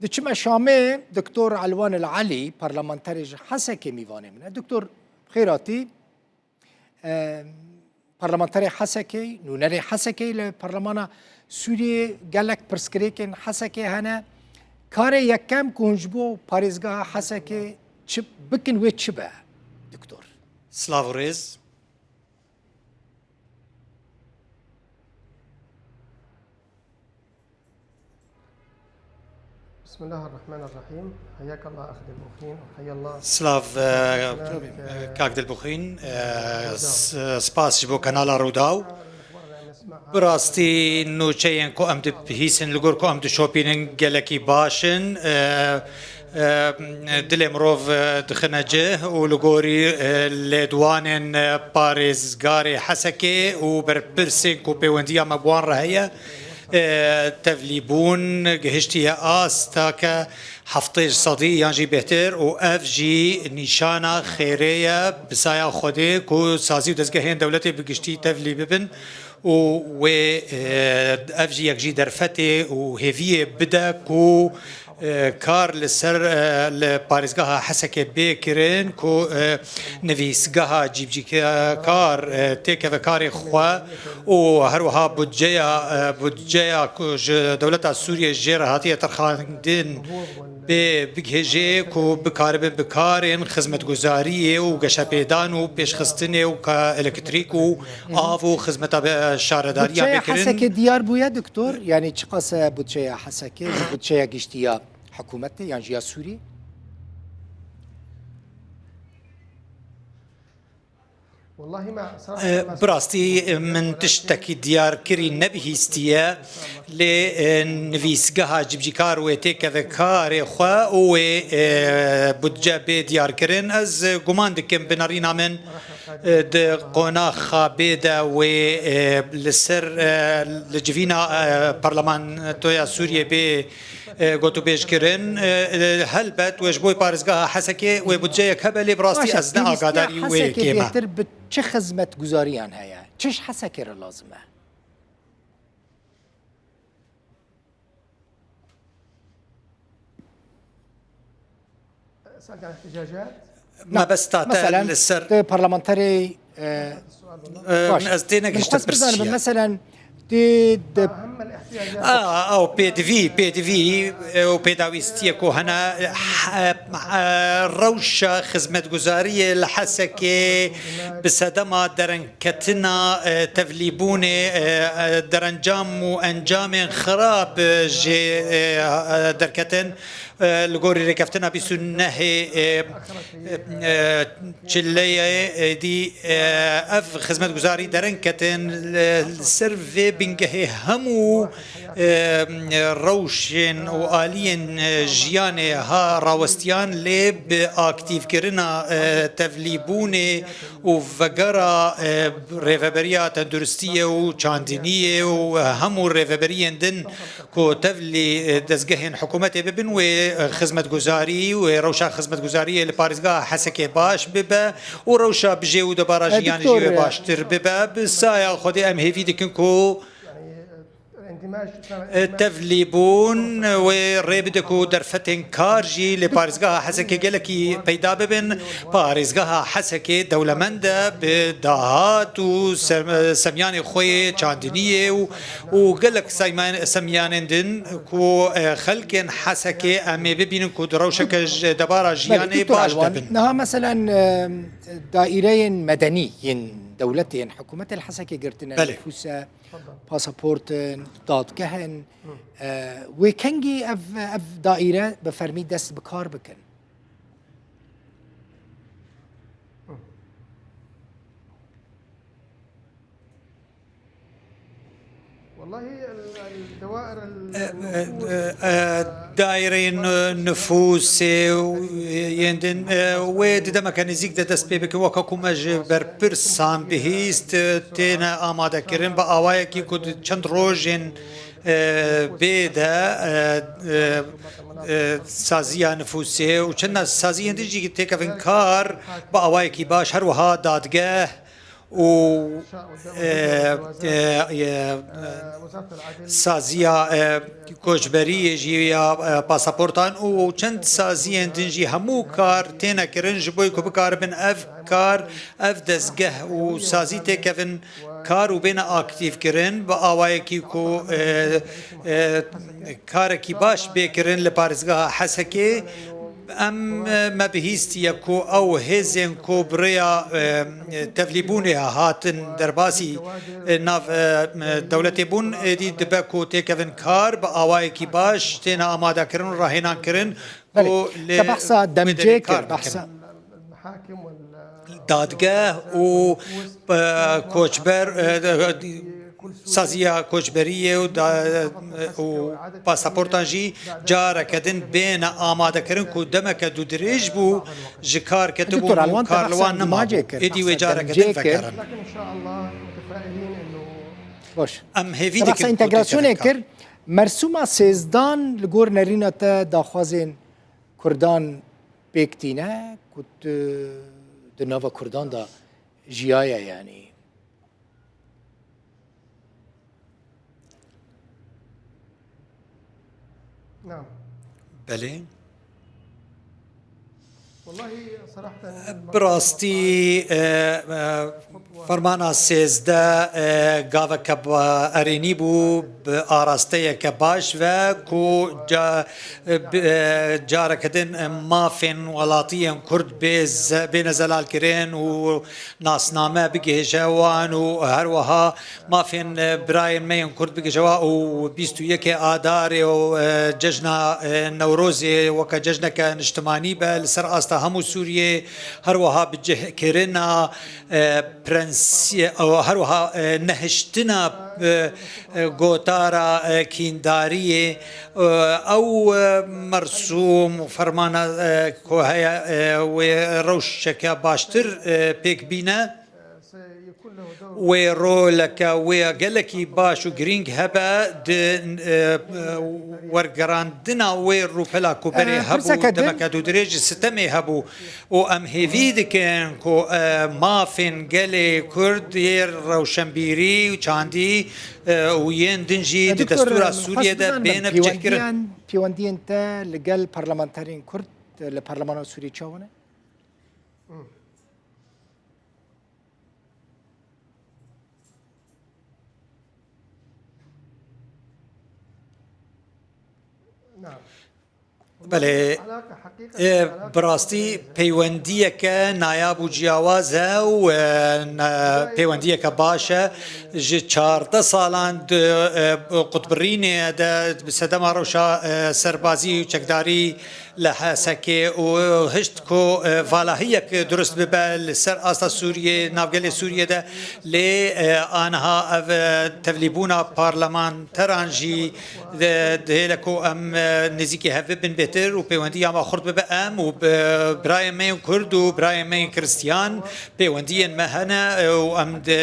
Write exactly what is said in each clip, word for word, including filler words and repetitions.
Diçime Şamê, Doktor Elwan El Elî, parlamenterê ji Hesekê mîvanê min e. Doktor, xêr hatî. Em, parlamenterê Hesekê, nûnerê Hesekê li Parlemana Sûriyê gelek pirsgirêkên Hesekê hene. Karê yekem ku hûn ji bo parêzgeha Hesekê çi bikin, wê çi be, Doktor? Silav û rêz. بسم الله الرحمن الرحيم. حياك الله أخ دلبوخين، وحيا الله Silav, e, kak Dilbixwîn, e, s-, spas ji bo kanala Rûdaw. Bi rastî nûçeyên ku em dibihîsin, li gor ku em dişopînin gelekî baş in. E, e, dilê mirov, e, dixine cih û li gorî, e, lêdwanên, e, parêzgarê Hesekê û berpirsên ku pêwendiya me bi wan re heye, e, tevlîbûn gihiştiye asteke heftê sedî yan jî bêhtir û ev jî nîşana xêrê ye bi saya Xwedê ku sazî û dezgehên dewletê bi giştî tevlî bibin û wê, e, ev jî yek jî derfetê û hêviyê bide ku, e, kar li ser, e, li parêzgeha Hesekê bê kirin ku, e, nivîsgeha cîbicîkar, e, têkeve karê xwe û her wiha budceya, e, budceya ku ji dewleta Sûriyê jê re hatiye terxandin bê bigihêje ku bikaribin bi karên xizmetguzariyê û geşepêdan û pêşxistinê û ka elektrîk û av û xizmeta be-, şaredariya Budçeya bê kirin. Hesekê diyar bûye, doktor? Yani çiqas e budçeya Hesekê ji budçeya giştî ya hikûmetê yan jî ya Sûrî? E, bi rastî, e, min tiştekî diyarkirî nebihîstiye, lê, e, nivîsgeha cibcîkar wê têkeve karê xwe û wê, e, budce bê diyarkirin. Ez, e, guman dikim bi nerîna min, e, di qonaxa bê de wê, e, li ser, e, li civîna, e, parlamentoya Sûriyê bê e, gotûbêj kirin. E, e, helbet wê ji bo parêzgeha Hesekê wê budceyek hebe, lê bi rastî ez ne agadarî wê yekê me. Bêhtir bi çi xizmetguzariyan heye? Çi ji Hesekê re lazim e? Mebesta te li ser, tu parlamenterê, e, e, baş. Ez têne gihiştim pirsiya. Meselen, tê de... A, ew pêdivî, pêdivî, e, û pêdawîstiyê ku hene, e, e, rewşa xizmetguzariyê li Hesekê bi sedema derengketina, e, tevlîbûnê, e, e, derencam û encamên xirab, e, jê, e, e, derketin. E, li gorî rêkeftina bîst û nehê, e, e, e, çileyê, e, dî, e, ev xizmetguzarî dereng ketin li, li ser vê bingehê hemû, e, rewşên û aliyên, e, jiyanê ha rawestiyan, lê bi aktîvkirina, e, tevlîbûnê û vegera, e, rêveberiya tenduristiyê û çandiniyê û hemû rêveberiyên din ku tevlî, e, dezgehên hikûmetê bibin, wê, e, xizmetguzarî, wê rewşa xizmetguzariyê li parêzgeha Hesekê baş bibe û rewşa bijê û debara jiyanê jî wê, e, baştir bibe. Bi saya Xwedê em hêvî dikin ku, e, tevlîbûn wê rê bide ku derfetên kar jî li parêzgeha Hesekê gelekî peyda bibin. Parêzgeha Hesekê dewlemend e bi dahat û sem-, semyanê xwe yê çandiniyê û û gelek seyman-, semyanên din ku, e, xelkên Hesekê em ê bibînin ku di rewşeke ji debara jiyanê baş dibin. Niha meselen, e, daîreyên medenî yên dewletê yên hikûmetê li Hesekê girtine, nifûs e, pasaport in, dadgeh in. E, wê kengî ev, ev daîre bi fermî dest bi kar bikin? E, e, e, daîreyên nifûsê û yên din, e, wê di demeke nêzîk de dest pê bikin. Weke ku me ji berpirsan bihîst, e, têne amadekirin bi awayekî ku di çend rojên, e, bê de, e, e, e, saziya nifûsê û çend saziyên din jî têkevin kar bi awayekî baş, her wiha dadgeh û, e, e, e, saziya, e, koçberiyê jî ya, e, pasaportan û çend saziyên din jî hemû kar têne kirin ji bo ku bikaribin ev kar, ev dezgeh û sazî têkevin kar û bêne aktîv kirin bi awayekî ku, e, e, karekî baş bê kirin li parêzgeha Hesekê. Em, e, me bihîstiye ku ew hêzên ku bi rêya, e, tevlîbûnê hatin derbasî, e, nav, e, dewletê bûn, êdî dibe ku têkevin kar bi awayekî baş têne amadekirin û rahênan kirin ku Belê. lê Te behsa wê demcê derê kir, kar bikin. Behsa Dadgeh û, e, koçber, e, saziya koçberiyê û da-, û pasaportan jî careke din bêne amadekirin ku demeke dûdirêj bû, ji kar ketibûn Doktor, û Elwan, te kar li behsa wan nemabû. Êdî wê careke din vegerin. Baş. Em hêvî Te dikin behsa ku têkevin kar. Mersûma sêzdan li gor nerîna te daxwazên Kurdan pêk tîne ku tu di nava Kurdan de jiyaye, yanî. Belê. Bi rastî, e, e, fermana sêzdeh, e, gaveke ba-, erênî bû, bi arasteyeke baş ve ku ca-, e, bi, e, careke din, e, mafên welatiyên Kurd bê ze-, bêne zelalkirin û nasname bigihêje wan û her wiha mafên, e, birayên me yên Kurd bigihêje wan û bîst û yekê Adarê û, e, cejna, e, Newrozê weke cejneke niştimanî be li ser asta hemû Sûriyê, her wiha bicihkirina, e, prensî-, ew her wiha, e, nehiştina, e, e, gotara, e, kîndariyê, e, ew, e, mersûm û fermana, e, ku heye, e, wê rewşeke baştir, e, pêk bîne. Wê roleke wê gelekî baş û girîng hebe di, e, wergerandina wê rûpela ku berê E, hebû, pirseke din. demeke dûdirêj sitemê hebû û em hêvî dikin ku, e, mafên gelê Kurd yê rewşenbîrî û çandî, e, û yên din jî E, di Doktor, destûra em, xwest Sûriyê de bizanin bêne bicihkirin. Pêwendiyên, pêwendiyên te li gel parlamenterên Kurd, li Parlemana Sûriyê çawa ne? Belê, e, bi rastî peywendiyeke nayab û ciyawaz e û, e, ne, peywendiyeke baş e. Ji çardeh salan di, e, qutbirînê de bi sedema rewşa, e, serbazî û çekdarî li Hesekê û hişt ku, e, valahiyek durust bibe li ser asta Sûriyê, navgelê Sûriyê de. Lê, e, aniha ev, e, tevlîbûna parlamenteran jî di-, dihêle ku em, e, nêzîkî hev bibin bêtir û pêwendiya me xurt bibe. Em û bi-, birayên me yên Kurd û birayên me yên Kristiyan pêwendiyên me hene, e, û em di,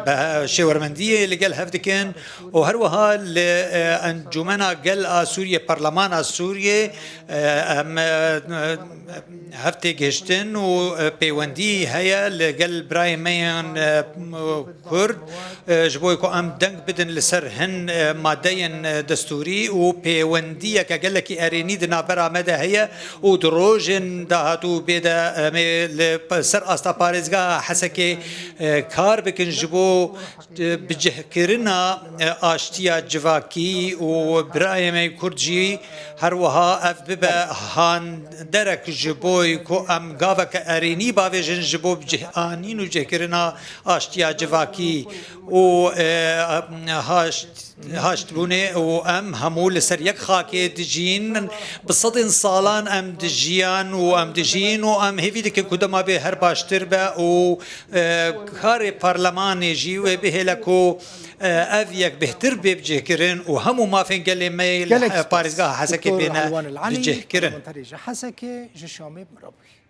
bi şêwermendiyê li gel hev dikin û her wiha li, e, Encûmena Gel a Sûriyê, Parlemana Sûriyê, e, em, e, hev têgihiştin û, e, pêwendî heye li gel birayên me yên, e, Kurd, e, ji bo ku em deng bidin li ser hin, e, madeyên, e, destûrî û pêwendiyeke gelekî erênî di navbera me de heye û di rojên dahatû bê de em ê li p-, ser asta parêzgeha Hesekê, e, kar bikin ji bo, e, bicihkirina, e, aştiya civakî û birayê me Kurd jî her wiha ev bibe handerek ji bo ku em gaveke erênî bavêjin ji bo bicihanîn û cihkirina aştiya civakî û, e, haşt-, haştbûnê û em hemû li ser yek xakê dijîn. Bi sedên salan em dijiyan û em dijîn û em hêvî dikin ku dema bê her baştir be û, e, karê parlemanê jî wê bihêle ku, e, ev yek bêhtir bê bicihkirin û hemû mafên gelê me li Gelek spas. Parêzgeha Hesekê Doktor bêne Elwan El Alî, bicihkirin. Parlamenterê ji Hesekê, ji Şamê bi me re bûyî.